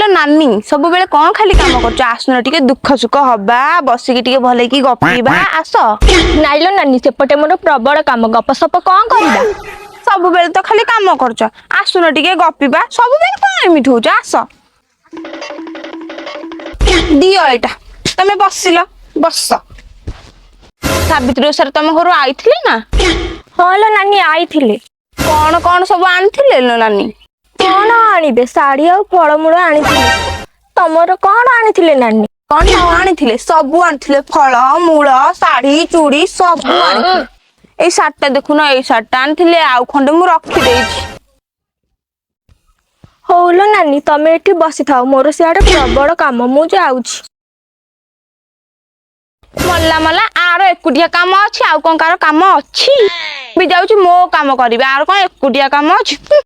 ଲୋ ନାନୀ, ସବୁବେଳେ କଣ ଖାଲି କାମ କରୁଛ? ଆସୁନ ଟିକେ ଦୁଃଖ ସୁଖ ହବା, ବସିକି ଟିକେ ଭଲକି ଗପିବା, ଆସ। ନାଇଁଲୋ ନାନୀ, ସେପଟେ ମୋର ପ୍ରବଳ କାମ, ଗପସପ କଣ କରିବା? ସବୁବେଳେ ତ ଖାଲି କାମ କରୁଛ, ଆସୁନ ଟିକେ ଗପିବା। ସବୁବେଳେ କଣ ଏମିତି ହଉଛ? ଆସ, ଦିଅ ଏଇଟା, ତମେ ବସିଲ, ବସ। ସାବିତ୍ରୀ ଓଷାରେ ତମ ଘରୁ ଆଇଥିଲେ ନା? ହଁ ଲୋ ନାନୀ, ଆଇଥିଲେ। କଣ କଣ ସବୁ ଆଣିଥିଲେ ଲୋ ନାନୀ? କଣ ଆଣିବେ, ଶାଢୀ ଆଉ ଫଳମୂଳ ଆଣିଥିଲେ। ତମର କଣ ଆଣିଥିଲେ ନାନୀ? କଣ ନ ଆଣିଥିଲେ, ସବୁ ଆଣିଥିଲେ, ଫଳ ମୂଳ, ଶାଢୀ, ଚୁଡ଼ି ସବୁ ଆଣିଥିଲେ। ଏଇ ଶାଢୀଟା ଦେଖୁନ, ଏଇ ଶାଢୀଟା ଆଣିଥିଲେ, ଆଉ ଖଣ୍ଡେ ମୁଁ ରଖିଦେଇଛି। ହଉ ଲୋ ନାନୀ, ତମେ ଏଠି ବସିଥାଅ, ମୋର ସିଆଡେ ପ୍ରବଳ କାମ, ମୁଁ ଯାଉଛି। ମଲା ମଲା, ଆର ଏକୁଟିଆ କାମ ଅଛି, ଆଉ କଣ କାହାର କାମ ଅଛି? ବି ଯାଉଛି ମୋ କାମ କରିବି, ଆର କଣ ଏକୁଟିଆ କାମ ଅଛି?